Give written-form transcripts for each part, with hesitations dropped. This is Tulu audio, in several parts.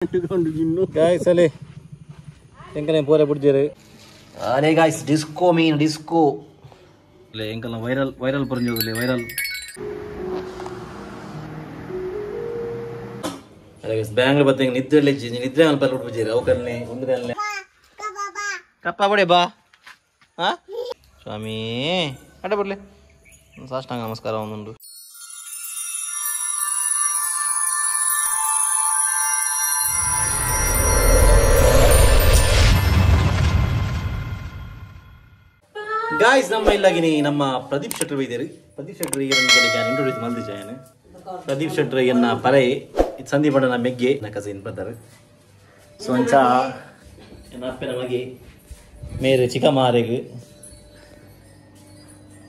ಗಾಯ್ಸ್ ಅಲೆ ಎಂಕನೆ ಪೋರೆ ಬುಡ್ಜೆರು ಅರೆ ಗಾಯ್ಸ್ ಡಿಸ್ಕೋ ಮೀನ್ ಡಿಸ್ಕೋ ಲೇ ಎಂಕಲ್ನ ವೈರಲ್ ವೈರಲ್ ಪುರಂಜೋದುಲೆ ವೈರಲ್. ಅರೆ ಗೈಸ್ ಬ್ಯಾಂಗ್ಳೂರ್ ಬತ್ತೆ ನಿದ್ರೆ ಲೆಜ್ಜಿ ನಿದ್ರೆ ಅಲ್ಪ ಬುಡ್ಜೆರು ಅವಕಲ್ನೆ ಒಂದು ಕಲ್ನೆ ಕಪ್ಪ ಬಡೆ ಬಾ. ಹಾ ಸ್ವಾಮಿ ಅಡ್ಡ ಬರಲಿ ಸಾಷ್ಟಾಂಗ ನಮಸ್ಕಾರ ಒಂದುಂಡು. ಗಾಯ್ಸ್ ನಮ್ಮ ಇಲ್ಲಾಗಿನಿ ನಮ್ಮ ಪ್ರದೀಪ್ ಶೆಟ್ಟರ್ ಬೈದೇರು. ಪ್ರದೀಪ್ ಶೆಟ್ಟರ್ ಇಂಟ್ರೊಡ್ಯೂಸ್ ಮಲ್ದಿಜಾಯನು. ಪ್ರದೀಪ್ ಶೆಟ್ಟರ್ ಎನ್ನ ಪರೈ ಸಂದೀಪ್ ಅಣ್ಣನ ಮೆಗ್ಗೆ ನ ಕಸಿನ್ ಬ್ರದರ್. ಸೊ ಅಂಚ ಎನ್ನ ಅಪ್ಪನ ಮಗೆ ಮೇರೆ ಚಿಕ್ಕಮಾರೆಗ್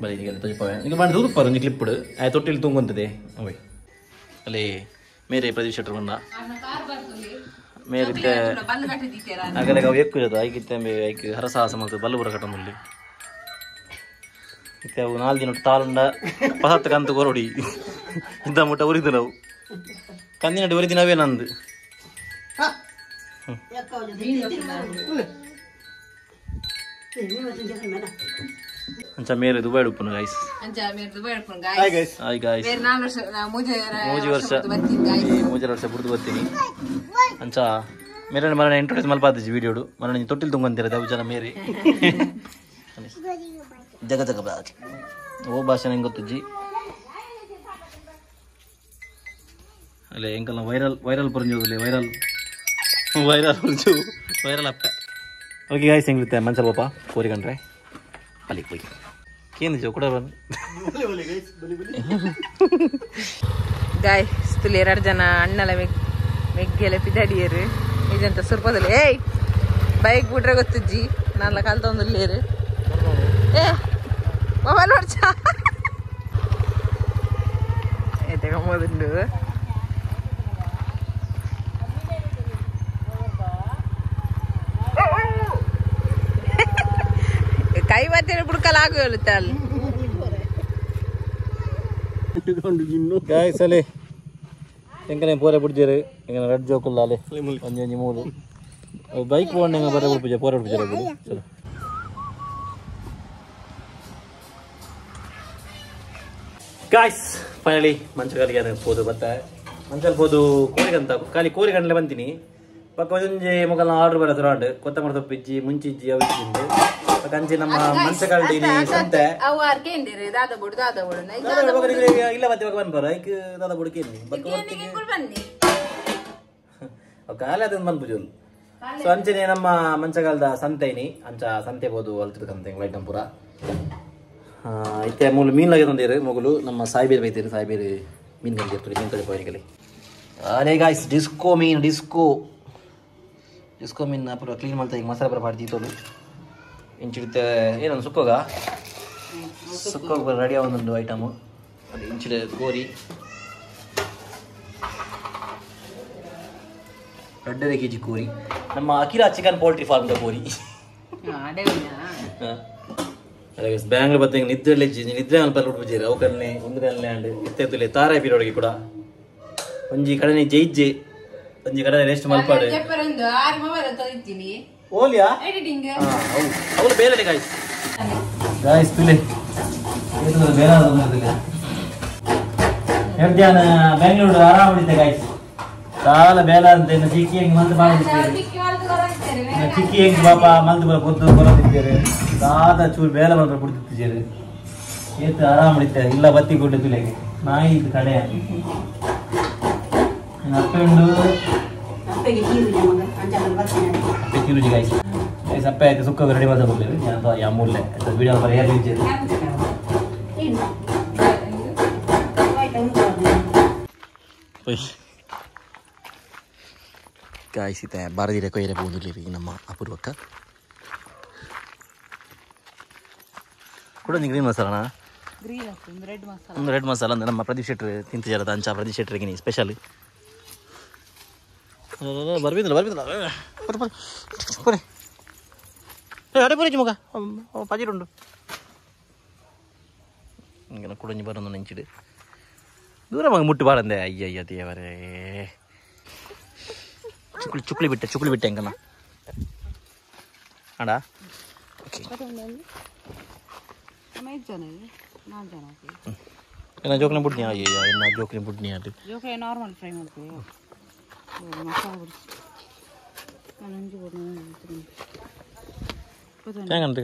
ಬರೀ ಈಗ ತೋಜಿಪವೆ ಈಗ ಮಾಡಿ ದೂರಪ್ಪ ಒಂಜಿ ಕ್ಲಿಪ್ ಆಯ್ ತೊಟ್ಟಿಲ್ ತುಂಗೊಂತದೆ ಅವಯ್ ಅಲ್ಲಿ ಮೇರೆ ಪ್ರದೀಪ್ ಶೆಟ್ಟರ್ ಬಂದ ಮೇರೆ ಆಗಲೇ ಅವು ಎಕ್ಕು ಐಕಿತ್ತೆ ಐಕ್ ಹರಸಾಹಸ ಮತ್ತು ಬಲ್ಲು ಬುರ ಕಟ್ಟೊಂದುಲ್ಲಿ ಇತ್ತೆ ಅವು 4 ದಿನ ತಾಳುಂಡ ಪಸತ್ತ ಕಂತು ಕೊರೊಡಿ ಇಂಥ ಮುಟ್ಟ ಉರಿದು ನಾವು ಕಂದಿನಡಿ ಉರಿದಿ ನಾವೇ ನಂದು. ಅಂಚ ಮೇರೆ ದುಬೈ ಉಪ್ಪುನು ಗೈಸ್. ಹಾಯ್ ಗೈಸ್ ಮೂಜಿ ವರ್ಷ ಮೂಜರ ವರ್ಷ ಬುಡ್ದು ಬರ್ತೀನಿ. ಅಂಚ ಮೇರೆ ಮರಣ ಇಂಟ್ರೊಡ್ಯೂಸ್ ಮಲ್ಪಾದಿಜಿ ವಿಡಿಯೋಡು ಮರಣ ತೊಟ್ಟಿಲ್ ತುಂಗಂತೀರ ದವು ಜನ ಮೇರೆ ಜಗ ಜಗ ಬಾಜ್ ಓ ಭಾಷೆ ನಂಗೆ ಗೊತ್ತುಜ್ಜಿ ಅಲ್ಲೇ ಎಂಕಲ್ನ ವೈರಲ್ ವೈರಲ್ ಪುರಂಜೋದುಲೆ ವೈರಲ್ ವೈರಲ್ ಪುರಂಜು ವೈರಲ್ ಅಪ್ಪ. ಓಕೆ ಗಾಯ್ಸ್ ಹೆಂಗಿರುತ್ತೆ ಮಂಚಲ್ ಪಾಪ ಕೋರಿ ಕಂಡ್ರೆ ಅಲ್ಲಿ ಹೋಗಿ ಕೇಂದ್ರ ಕೂಡ ಬಂದು ಗಾಯ್ಸ್ ತುಲಿ ಎರಡು ಜನ ಅಣ್ಣಲ ಮೆಗ್ಗೆಲ್ಲ ಪಿದಾಡಿಯರು ಇದಂತ ಸುರ್ಪದಲ್ಲಿ ಏಯ್ ಬೈಕ್ ಬಿಟ್ರೆ ಗೊತ್ತುಜ್ಜಿ ನಾನ್ಲ ಕಲ್ತೊಂದುಲ್ಲೇರು. ಏ ಮೊಬೈಲ್ ಹೊಡ್ಚ ತಗೊಂಬೋದುಂಡು. ಕೈ ಮತ್ತೆ ಬುಡ್ಕಲ್ ಆಗು ಹೇಳುತ್ತೆ ಅಲ್ಲಿ. ಗಾಯ್ಸ್ ಅಲೆ ಎಂಕನೆ ಪೋರೆ ಬುಡ್ಜೆರು ಎಂಕನೆ ರೆಡ್ ಜೋಕುಲ್ಲ ಅಲೆ ಒಂಜಿ ಒಂಜಿ ಮೂಲು ಬೈಕ್ ಪೋಂಡ ಎಂಗ ಬರೆ ಬುಡ್ಪುಜೆ ಪೋರೆ ಬುಡ್ಜೆರು ಚಲೋ. ಗಾಯ್ಸ್ ಫೈನಲಿ ಮಂಚಗಾಲಿಗೆ ಪೋದು ಬತ್ತ ಮಂಚಲ್ ಪೋದು ಕೋರಿಗಂತ ಖಾಲಿ ಕೋರಿ ಗಂಟಲೆ ಬಂತೀನಿ ಪಕ್ಕ ಒಂಜಿ ಮೊಗಲ್ನ ಆರ್ಡರ್ ಬರ ತುರಾಂಡ್ ಕೊತ್ತಂಬರಿ ಸೊಪ್ಪು ಇಜ್ಜಿ ಮುಂಚಿಜ್ಜಿ ಅವು ಇಜ್ಜಿ ಪಕ್ಕ ಅಂಚಿ ನಮ್ಮ ಮಂಚಗಾಲ್ಡಿ ಸಂತೆ ಇಲ್ಲ ಮತ್ತೆ ಬಕ್ಕ ಬಂದ್ಬಾರ ಐಕ್ ದಾದ ಬುಡಕೇನಿ ಬಕ್ಕ ಕಾಲ ಅದನ್ನ ಬಂದ್ಪುಜೋಲ್. ಸೊ ಅಂಚನೆ ನಮ್ಮ ಮಂಚಗಾಲದ ಸಂತೆ ಇನಿ ಅಂಚ ಸಂತೆ ಬೋದು ಅಲ್ತಿದ್ ಲೈಟ್ ಪೂರ ಇತ್ತೆ ಮೂಲು ಮೀನು ಲಗೆ ತಂದಿರು ಮೊಗಲು ನಮ್ಮ ಸಾಯ್ಬೇರು ಬೈತೀರಿ ಸಾಯ್ಬೇರು ಮೀನು ಕಂದಿರ್ತೀರಿ ಮೀನು ತಡೆ ಪೋಯಿನಿಗಲಿ. ಅರೆ ಗಾಯ್ಸ್ ಡಿಸ್ಕೋ ಮೀನ್ ಡಿಸ್ಕೋ ಡಿಸ್ಕೋ ಮೀನ್ ಪೂರ ಕ್ಲೀನ್ ಮಾಡ್ತಾ ಈಗ ಮಸಾಲೆ ಪೂರ ಮಾಡ್ತೀತೋಲು ಇಂಚಿಡಿತೆ ಏನೊಂದು ಸುಕ್ಕೋಗ ಸುಕ್ಕೋಗ ರೆಡಿ ಒಂದೊಂದು ಐಟಮು ಅದು ಇಂಚಿಡ ಕೋರಿ 2.5 ಕೆಜಿ ಕೋರಿ ನಮ್ಮ ಅಕಿರಾ ಚಿಕನ್ ಪೋಲ್ಟ್ರಿ ಫಾರ್ಮ್ದ ಕೋರಿ. ಅರೆ ಬ್ಯಾಂಗ್ಳೂರ್ ಬತ್ತೆ ನಿದ್ರೆ ಲೆಜ್ಜಿ ನಿದ್ರೆ ಅಲ್ಪ ಬುಡ್ಜೆರು ಅವಕಲ್ನೆ ಒಂದು ಕಲ್ನೆ ಅಂಡ್ ಇತ್ತೆ ತಾರಾಯಿ ಪೀರೋಡಿಗೆ ಕೂಡ ಒಂಜಿ ಕಡನೆ ಜೈಜ್ಜೆ ಒಂಜಿ ಕಡನೆ ರೆಸ್ಟ್ ಮಲ್ಪಾಡು ಓಲಿಯಾ ಅವಳು ಬೇರೆ ಗಾಯ್ಸ್ ಗಾಯ್ಸ್ ತುಲೆ ಬೇರೆ ಹೇಳ್ದ್ಯಾನ ಬ್ಯಾಂಗ್ಳೂರು ಆರಾಮ ಹಿಡಿತೆ ಗಾಯ್ಸ್ ಸಾಲ ಬೇಲ ಅಂತ ಇನ್ನು ಚಿಕ್ಕಿ ಹೆಂಗ್ ಮಂತ್ ಮಾಡಿದ್ದೇವೆ ಚಿಕ್ಕಿ ಹೆಂಗ್ ಪಾಪ ಮಂತ್ ಬರ ಕೊದ್ದು ಬರೋದಿದ್ದೇವೆ ದಾದ ಚೂರು ಬೇಲ ಬಂದ್ರೆ ಕುಡಿದಿದ್ದೇವೆ ಏತು ಆರಾಮ ಹಿಡಿತೆ ಇಲ್ಲ ಬತ್ತಿ ಕೊಟ್ಟು ತುಲೆಗೆ ನಾಯಿ ಇದು ಕಡೆ ಅಪ್ಪೆ ಉಂಡು ಅಪ್ಪೆ ಕಿರುಜಿ ಗಾಯ್ಸ್ ಗೈಸ್ ಅಪ್ಪೆ ಆಯ್ತು ಸುಕ್ಕ ರೆಡಿ ಮಾಡ್ತಾ ಹೋಗ್ಲೇವೆ ಯಾ ಮೂಲೆ ವಿಡಿಯೋ ಬರ ಯಾರು ಗಾಯ್ಸ್ ಇತ್ತೆ ಬಾರದಿರೆ ಕೊಯ್ರೆ ಪೋಂದುಲ್ಲೆರ್ ನಮ್ಮ ಅಪೂರ್ವಕ್ಕ ಕೂಡ ಗ್ರೀನ್ ಮಸಾಲನಾ ರೆಡ್ ಮಸಾಲ ಒಂದು ರೆಡ್ ಮಸಾಲ ಅಂದ್ರೆ ನಮ್ಮ ಪ್ರದೀಪ್ ಶೆಟ್ಟರ್ ತಿಂತಿಜಾರದ ಅಂಚ ಪ್ರದೀಪ್ ಶೆಟ್ಟರ್ಗೆ ಸ್ಪೆಷಲ್ ಬರ್ಬಿದ್ರಲ್ಲ ಬರ್ಬಿದ್ರಲ್ಲ ಪುರಿ ಅಡೆ ಪುರಿ ಮಗ ಪಜಿರುಂಡು ಇಂಗನ ಕುಡಂಜಿ ಬರೋದು ನೆಂಚಿಡು ದೂರ ಮಗ ಮುಟ್ಟು ಬಾರಂದೆ ಅಯ್ಯಯ್ಯ ದೇವರೇ. ಚುಕ್ಳಿ ಚುಕ್ಳಿ ಬಿಟ್ಟೆ ಚುಕ್ಳಿ ಬಿಟ್ಟೆ ಹೆಂಗಲ್ಲ ಅಡ ಓಕೆ ಏನ ಜೋಕ್ನೆ ಬುಡ್ನಿ ಅಯ್ಯೋ ಏನ ಜೋಕ್ನೆ ಬುಡ್ನಿ ಅದು ಜೋಕ್ಲೆ ನಾರ್ಮಲ್ ಫ್ರೈ ಮಾಡ್ತೀವಿ ಮಸಾಲ ಬುಡ್ಸಿ ನಾನು ಅಂಜಿ ಬುಡ್ನಿ ಹೆಂಗಂತ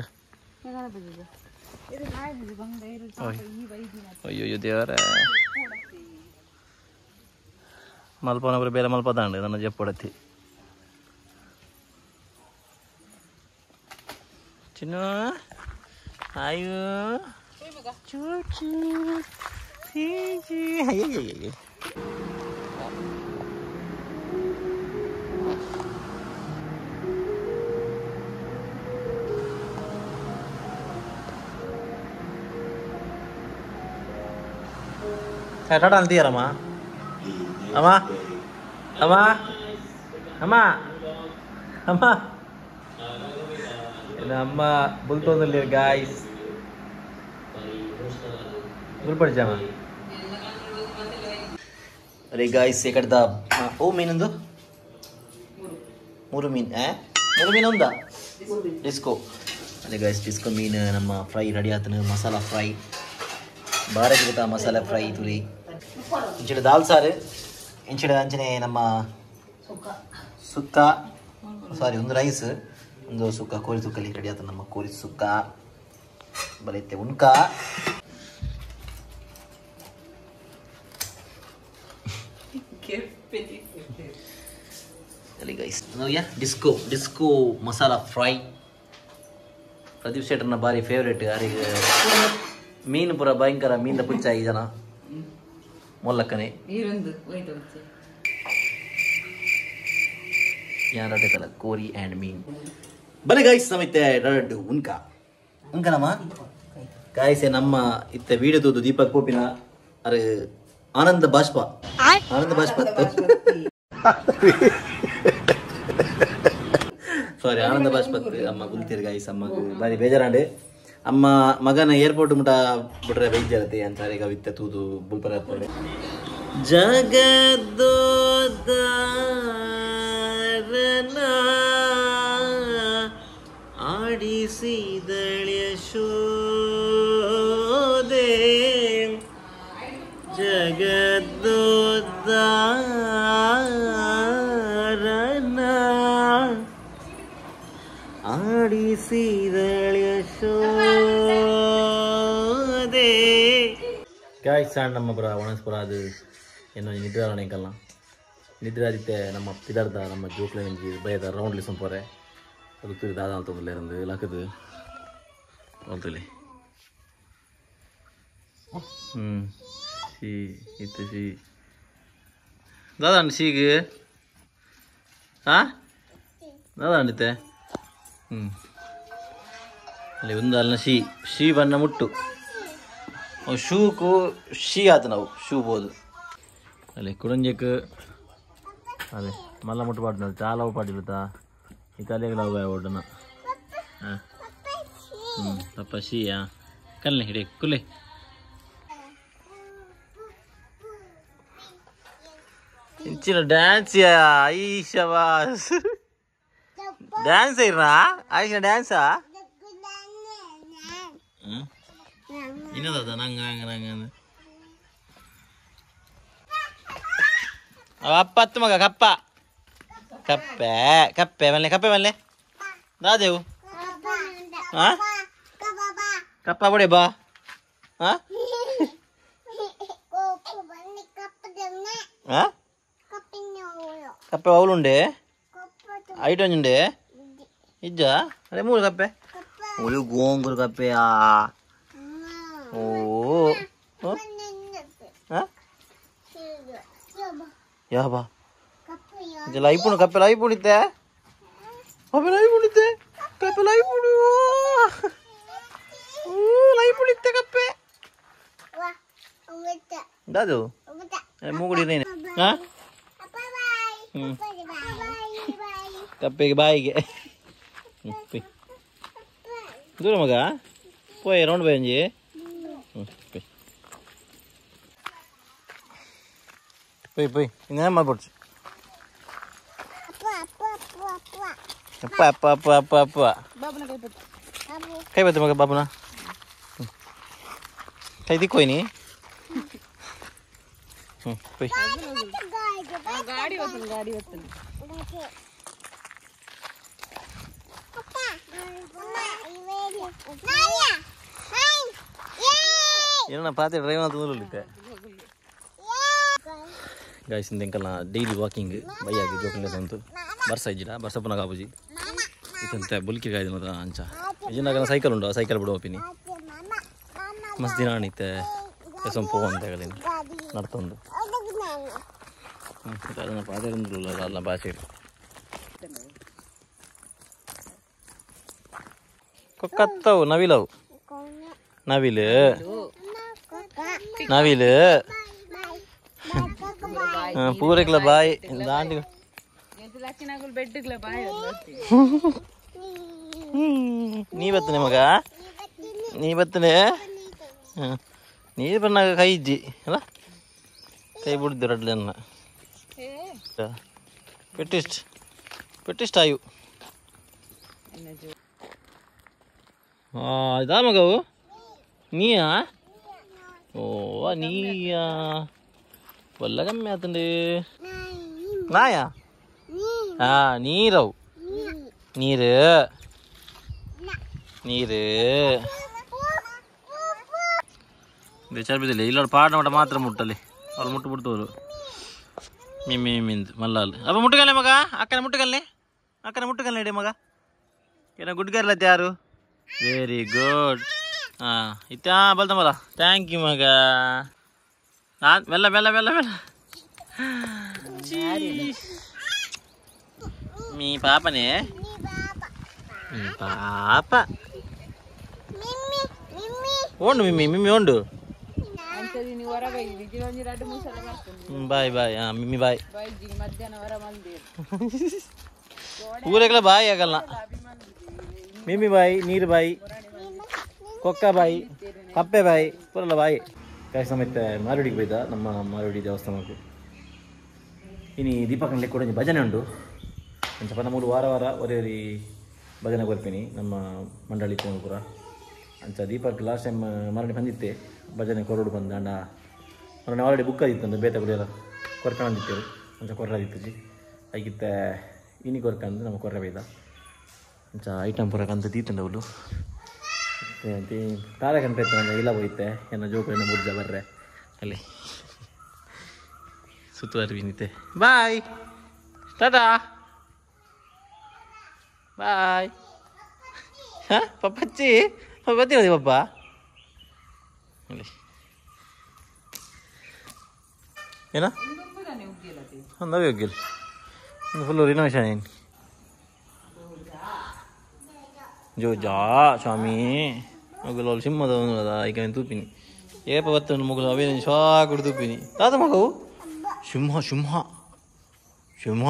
ಅಯ್ಯೋ ದೇವರ ಮಲ್ಪನೊಬ್ಬರು ಬೇರೆ ಮಲ್ಪ ದಾಂಡು ನನ್ನ ಜಪ್ಪೊಡತಿ ಚಿನ್ನು ಅಯ್ಯೋ ಚೂಚು ಅಯ್ಯಯ್ಯ ಟಾಟಾ ಅಂತೀಯಾರಮ್ಮ ಅಮ್ಮ ಅಮ್ಮ ಅಮ್ಮ ಅಮ್ಮ ಅಮ್ಮ ಬುಲ್ತೊಂದುಲ್ಲೇರು ಗಾಯ್ಸ್ ಬುಲ್ಪಡಿಜಾಮ ಅರೆ ಗಾಯ್ಸ್ ಎಕಡ್ದ ಓ ಮೀನೊಂದು ಮೂರು ಮೀನು ಮೂರು ಮೀನು ಒಂದಾ ಡಿಸ್ಕೋ ಅದೇ ಗಾಯ್ಸ್ ಡಿಸ್ಕೋ ಮೀನು ನಮ್ಮ ಫ್ರೈ ರೆಡಿ ಆತನು ಮಸಾಲ ಫ್ರೈ ಬಾರಗಿತ ಮಸಾಲ ಫ್ರೈ ತುರಿ ಇಂಚಿಡ ದಾಲ್ ಸಾರು ಇಂಚಿಡ ಅಂಚನೆ ನಮ್ಮ ಸುಕ್ಕ ಸಾರಿ ಒಂದು ರೈಸ್ ಒಂದು ಸುಕ್ಕ ಕೋರಿ ಸುಕ್ಕಲ್ಲಿ ರೆಡಿ ಆತ ನಮ್ಮ ಕೋರಿ ಸುಕ್ಕ ಬಲೈತೆ ಉಣ್ಕ ಅಲ್ಲಿ ಗೈಸ್ ಯಾ disco disco masala fry Pradeep ಶೆಟ್ಟರ್ನ ಬಾರಿ ಫೇವ್ರೇಟ್ ಯಾರಿಗೆ ಮೀನು ಪುರ ಭಯಂಕರ ಮೀನ ಪುಚ್ಚ ಈ ಜನ ಮೊಲ್ಲಕ್ಕನೆ ಯಾರಲ್ಲ ಕೋರಿ ಆ್ಯಂಡ್ ಮೀನ್ ಬಲೆ ಗಾಯ್ಸ್ ನಮಿತ್ತೆ ರಡ್ಡು ಉನ್ಕ ಉನ್ಕನಮ್ಮ ಗಾಯ್ಸೆ ನಮ್ಮ ಇತ್ತ ವೀಡಿಯೋ ತೂದು ದೀಪಕ್ ಪೋಪಿನ ಅರೆ ಆನಂದ ಬಾಷ್ಪ ಆನಂದ ಬಾಷ್ಪ ಸಾರಿ ಆನಂದ ಬಾಷ್ಪತ್ ಅಮ್ಮ ಗುಲ್ತೀರ್ ಗಾಯ್ಸ್ ಅಮ್ಮ ಬಾರಿ ಬೇಜಾರಾಂಡೆ ಅಮ್ಮ ಮಗನ ಏರ್ಪೋರ್ಟ್ ಮುಟ ಬಿಟ್ರೆ ಬೈಜಾರತೆ ಅಂತಾರೆ ಈಗ ವಿತ್ತ ತೂದು ಬುಲ್ಪರ ಜಗದ್ದೋದಾರನ ಆಡಿಸಿದಳ್ಯ ಶೋದೆ ಜಗದ್ದೋದಾರನ ಆಡಿಸಿದಳ್ಯ ಶೋದೆ ಗಾಯ್ಸ್ ನಮ್ಮ ಪುರ ಒಣಸ್ಪುರ ಅದು ಏನೋ ನಿದ್ರೆ ಎಂಕಲ್ಲ ನಿದ್ರೆ ಆದಿತ್ತೆ ನಮ್ಮ ಪಿದಾರ್ದ ನಮ್ಮ ಜೋಕ್ಲೆ ಒಂಜಿ ಬಯದ ರೌಂಡ್ಲಿ ಸಂಪೋರೆ ಅದು ತಿರು ದಾದ ಅಂತಂದ್ರೆ ಇರಂದು ಲಕ್ಕದು ಅಂತಲಿ she ಇತ್ತು she ದಾದ ಶೀಗ್ ಹಾಂ ದಾದ ಅಂಡಿತ್ತೆ ಅಲ್ಲಿ ಒಂದು ಅಲ್ಲ she she ಬಣ್ಣ ಮುಟ್ಟು ಶೂಕು she ಆತು ನಾವು ಶೂ ಬೋದು ಅಲ್ಲಿ ಕುಡಂಜಕ್ಕೆ ಅದೇ ಮಲ್ಲ ಮುಟ್ಟು ಪಾಡಿನ చాలా ಪಾಡಿರುತ್ತಾ ಈ ತಲೆಗೆ ಲವ್ ಓಡನ ಹಾಂ ಹ್ಞೂ ಪಪ್ಪ ಶೀಯಾ ಕಲ್ಲೆ ಹಿಡಿ ಕುಲೆ ಇಂಚಿನ ಡ್ಯಾನ್ಸ್ ಐಶವಾಸ್ ಡ್ಯಾನ್ಸ್ ಇರ್ನಾ ಆಯ್ಷ ಡ್ಯಾನ್ಸಾ ಇನ್ನದ ನಂಗೆ ನಂಗೆ ನಂಗೆ ಅಪ್ಪ ಹತ್ತು ಮಗ ಕಪ್ಪ ಕಪ್ಪೆ ಕಪ್ಪೆ ಮಲ್ಲೆ ಕಪ್ಪೆ ಮಲ್ಲೆ ದಾದೇವು ಹಾಂ ಕಪ್ಪ ಬಡಿ ಬಾ ಹಾಂ ಹಾಂ ಕಪ್ಪೆ ಅವಳುಂಡೆ ಐಟ್ ಒಂಜುಂಡೆ ಇಜ್ಜ ಅರೆ ಮೂರು ಕಪ್ಪೆ ಒಳ್ಳೆ ಗೋಂಗುರು ಕಪ್ಪೆಯಾ ಓ ಹಾಂ ಯಾ ಬಾ ಲೈಪುಣು ಕಪ್ಪೆ ಲೈಪುಣಿತ್ತೆ ಕಪ್ಪೆ ಲೈಪುಣಿತ್ತೆ ಕಪ್ಪೆ ಲೈಪುಣು ಲೈಪುಣಿತ್ತೆ ಕಪ್ಪೆ ದಾದು ಮೂಗುಡಿ ಹಾಂ ಹ್ಞೂ ಕಪ್ಪೆಗೆ ಬಾಯಿಗೆ ದೂರ ಮಗ ಪೋಯ್ ರೌಂಡ್ ಬಾಯ್ ಅಂಜಿ ಹ್ಞೂ ಪೋಯ್ ಪೋಯ್ ಪೋಯ್ ಇನ್ನೇ ಮಾಡ್ಬಿಡ್ಚು ಅಪ್ಪ ಅಪ್ಪ ಅಪ್ಪ ಅಪ್ಪ ಅಪ್ಪ ಕೈ ಬತ್ತ ಮಗ ಬಾಬುನ ಕೈ ದಿಕ್ಕೋಯ್ನಿ ಹ್ಞೂ ಗಾಡಿ ಹೋಗ್ತಾನೆ ಗಾಡಿ ಹೋಗ್ತಾನೆ ಏನೋ ಪಾತ್ರೆ ಡ್ರೈವ್ ಅಂತ ಗಾಯ್ಸ್ ಇಂದೆಂಕಲ್ನ ಡೈಲಿ ವಾಕಿಂಗ್ ಬೈಯಾಗಿ ಜೋಕಂಗ ಬಂತು ಬರ್ಸ ಇಜ್ಜಿಡ ಬರ್ಸ ಪುನಃ ಕಾಪುಜಿ ಇತ್ತಂತೆ ಬುಲ್ಕಿ ಗಾಯ್ದು ಮಾತ್ರ ಅಂಚ ಇಜಿನಾಗ ಸೈಕಲ್ ಉಂಟು ಸೈಕಲ್ ಬಿಡುವ ಪಿನಿ ಮಸ್ತ್ ದಿನ ಅಣಿತೆ ಸೊಂಪು ಅಂತ ಹೇಳಿ ನಡ್ತೊಂದು ಅದನ್ನ ಪಾತ್ರೆ ಅಲ್ಲ ಭಾಷೆ ಕೊಕ್ಕತ್ತವು ನವಿಲವು ನವಿಲು ನವಿಲು ಪೂರಕ್ಲ ಬಾಯಿ ದಾಂಡಿ ನೀ ಬತ್ತನೆ ಮಗ ನೀ ಬತ್ತನೆ ನೀರು ಬನ್ನಾಗ ಕೈ ಇಜ್ಜಿ ಅಲ್ಲ ಕೈ ಬಿಡ್ದು ರಡ್ಲನ್ನ ಪೆಟ್ಟಿಸ್ಟ್ ಪೆಟ್ಟಿಸ್ಟ್ ಆಯು ಇದಾ ಮಗವು ನೀಯಾ ಓ ನೀಯಾ వల్ల కమ్మేస్తుంది నాయా ನೀರವು ನೀರು ನೀರು ವಿಚಾರ ಇಲ್ಲ ಪಾಡ ಮಾತ್ರ ಮುಟ್ಟಲಿ ಅವ್ರು ಮುಟ್ಟು ಬಿಡ್ತವರು ಮಿಮ್ಮಿ ಮಿಮ್ಮಿಂದು ಮಲ್ಲಾಲ್ ಅಪ್ಪ ಮುಟ್ಟುಗಲ್ಲೆ ಮಗ ಅಕ್ಕನ ಮುಟ್ಟುಗಲ್ಲೆ ಅಕ್ಕನ ಮುಟ್ಟುಗಲ್ಲೆ ಇಡಿ ಮಗ ಏನೋ ಗುಡ್ ಗರ್ಲ್ ಅತ್ತೆ ಯಾರು ವೆರಿ ಗುಡ್ ಹಾಂ ಇತ್ತ ಬಲ್ತಂಬಲ್ಲ thank you ಮಗ ಮೆಲ್ಲ ಮೆಲ್ಲ ಮೆಲ್ಲ ಮೆಲ್ಲ మీ పాపనే మీ పాప ఓండు మిమ్మీ మిమ్మీ ఓండు బాయ్ బాయ్ మిమ్మీ బాయ్ ಊರೆಗಳ ಬಾಯ್ ಆಗಲ್ಲ ಮಿಮ್ಮಿ ಬಾಯ್ ನೀರು ಬಾಯಿ ಕೊಕ್ಕ ಬಾಯಿ ಕಪ್ಪೆ ಬಾಯಿ ಪುರಲ್ಲ ಬಾಯಿ ಕಾಯಿ ಸಮೇತ ಮಾರುಡಿಗೆ ಬೈದ ನಮ್ಮ ಮಾರುಡಿ ದೇವಸ್ಥಾನಕ್ಕೆ ಇನಿ ದೀಪಕನಲ್ಲಿ ಕೂಡ ಭಜನೆ ಉಂಟು ಅಂಚ ಮೂರು ವಾರ ವಾರ ಒರೇ ಭಜನೆ ಕೊರ್ಪಿನಿ ನಮ್ಮ ಮಂಡಳಿ ಪೂರ ಅಂಚ ದೀಪಕ್ ಲಾಸ್ಟ್ ಟೈಮ್ ಮರಣಿ ಬಂದಿತ್ತೆ ಭಜನೆ ಕೊರಡು ಬಂದ ಅಣ್ಣ ಮರಣಿ ಆಲ್ರೆಡಿ ಬುಕ್ ಆಗಿತ್ತು ಅಂದ್ರೆ ಬೇತ ಕುಡಿಯಲ್ಲ ಕೊರ್ಕೊಂಡು ಅಂಚ ಕೊರ್ರಾದಿತ್ತು ಐಕಿತ್ತ ಇನಿ ಕೊರ್ಕಂದು ನಮ್ಮ ಕೊರ್ರ ಬೈದ ಅಂಚ ಐಟಮ್ ಪೂರ ಕಂತ ತೀತಂಡವಳು ತಾರ ಕಂತ ಇಲ್ಲ ಹೋಯ್ತೆ ಏನ ಜೋಕು ಏನೋ ಮುರ್ಜ ಬರ್ರೆ ಅಲ್ಲಿ ಸುತ್ತುವರಿ ಬಾಯ್ ಟಾಟಾ ಬಾಯ್ ಹಾಂ ಪಪ್ಪಚ್ಚಿ ಪಪ್ಪ ಪಪ್ಪ ಅಲ್ಲಿ ಏನ ನವೇ ಹೋಗಿಲ್ಲ ಫುಲ್ಲು ರಿನೋವೇಷನ್ ಏನು ಜೋ ಜಾ ಸ್ವಾಮಿ ಮಗುಲು ಅವ್ಳು ಸಿಂಹದ ಅದ ಈಗ ತೂಪಿನಿ ಏಪ ಬತ್ತ ಮಗುಲು ಅವೇ ಶಾకుడు ತೂಪಿನಿ ತಾತ ಮಗವು ಸಿಂಹ ಸಿಂಹ ಸಿಂಹ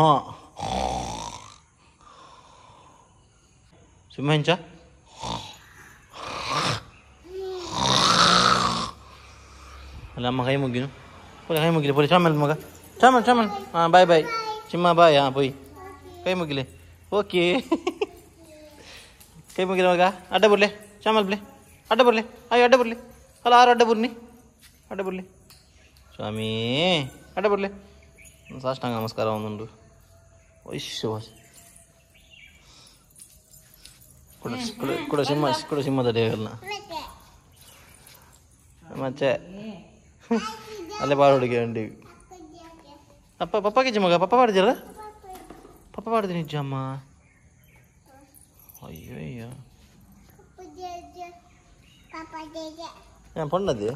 ಸಿಂಹ ಎಂಚ ಅಲ್ಲ ಅಮ್ಮ ಕೈ ಮುಗ್ಗಿನು ಪೋಲಿ ಕೈ ಮುಗಿಲಿ ಪೋಲಿ ಚಾಮಲ್ ಮಗ ಚಾಮಲ್ ಚಾಮಲ್ ಹಾಂ ಬಾಯ್ ಬಾಯ್ ಚಿಮ್ಮ ಬಾಯ್ ಹಾಂ ಪೋಯ್ ಕೈ ಮುಗಿಲಿ ಓಕೆ ಕೈ ಮುಗಿಲಿ ಮಗ ಅಡ್ಡ ಬರ್ಲಿ ಚಾಮಲ್ ಬಿಲೆ ಅಡ್ಡ ಬರ್ಲಿ ಅಯ್ಯೋ ಅಡ್ಡ ಬರ್ಲಿ ಅಲ್ಲ ಆರು ಅಡ್ಡ ಬರ್ನಿ ಅಡ್ಡ ಬರ್ಲಿ ಸ್ವಾಮಿ ಅಡ್ಡ ಬರ್ಲಿ ಸಾಷ್ಟಾಂಗ ನಮಸ್ಕಾರ ಒಂದೊಂದು ವೈಶ್ಯ ಕೂಡ ಸಿಂಹ ಕೂಡ ಸಿಂಹದ ಡೇಗಲ್ನ ಮತ್ತೆ ಅಲ್ಲೇ ಬಾಳ ಹುಡುಗಿ ಅಂಡಿ ಅಪ್ಪ ಪಪ್ಪ ಕಿಚ್ಚ ಮಗ ಪಪ್ಪ ಪಾಡ್ದಿಲ್ಲ ಪಪ್ಪ ಪಾಡ್ದಿ ನಿಜ ಅಮ್ಮ ಅಯ್ಯೋ ಅಯ್ಯೋ ಪೊಣ್ಣದು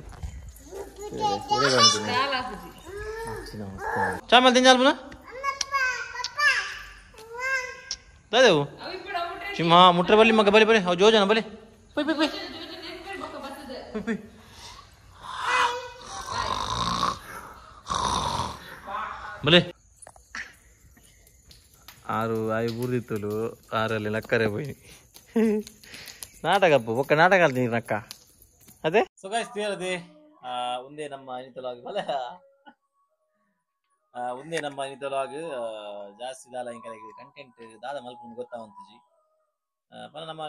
ಚಾಮಲ್ ತಿಂಜಾಲ್ ಪುನಃ ದಾದೇವು ಸಿಂಹ ಮುಟ್ರೆ ಬಲ್ಲಿ ಮಗ ಬಲಿ ಬಲಿ ಅವು ಜೋಜನ ಬಲಿ ಪೊಯ್ ಪೊಯ್ ಪೊಯ್ ಪೊಯ್ ಪೊಯ್ ಬಲೆ ಆರು ಆಯು ಬೂರ್ದಿತ್ತಲು ಆರಲ್ಲಿ ನಕ್ಕರೆ ಪೋಯಿ ನಾಟಕ ಬೊಕ್ಕ ನಾಟಕ ಆಡ್ತೀನಿ ನಕ್ಕ ಅದೇ ಸೊ ಗೈಸ್ ತೀರದೆ ಒಂದೇ ನಮ್ಮ ಅನಿತಲಾಗಿ ಬಲ ಒಂದೇ ನಮ್ಮ ಇನಿತ ಲಾಗ್ ಜಾಸ್ತಿ ದಾಲ ಇಂಕಲೆಗ್ ಕಂಟೆಂಟ್ ದಾದ ಮಲ್ಪುಂಡು ಗೊತ್ತಾವಂತುಜಿ. ಪಂಡ ನಮ್ಮ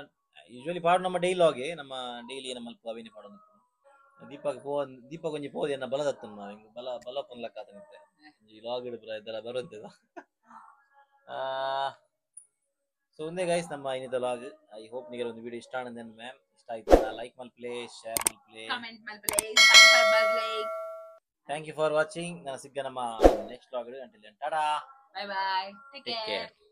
ಯೂಶುವಲಿ ಪಾಡು ನಮ್ಮ ಡೈಲಿ ಲಾಗೆ ನಮ್ಮ ಡೈಲಿ ಏನ ಮಲ್ಪ ಅವೇನೆ ಪಾಡೊಂದು ದೀಪಕ್ ಪೋ ದೀಪಕ್ ಒಂಜಿ ಪೋದು ಎನ್ನ ಬಲ ದತ್ತನ್ ಮಾವ ಬಲ ಬಲ ಪನ್ಲಕ್ಕ ಆತನಿತ್ತೆ ಈ ಲಾಗ್ ಇಡುಪುರ ಇದೆಲ್ಲ ಬರುವಂತಿದ. ಸೊ ಒಂದೇ ಗೈಸ್ ನಮ್ಮ ಇನ್ನಿತ ಲಾಗ್. I hope ನಿಮಗೆ ಒಂದು ವಿಡಿಯೋ ಇಷ್ಟ ಆನಂದ ಮ್ಯಾಮ್. ಇಷ್ಟ ಆಯ್ತು ಲೈಕ್ ಮಲ್ಪ್ಲೆ, ಶೇರ್ ಮಲ್ಪ್ಲೆ, ಕಮೆಂಟ್ ಮಲ್ಪಲೆ, ಸಬ್ಸ್ಕ್ರೈಬ್ ಮಲ್ಪಲೆ. Thank you for watching. ನಾನು ಸಿಗ್ಗ ನಮ್ಮ next vlog. Until then tata, bye bye, take take care. Care.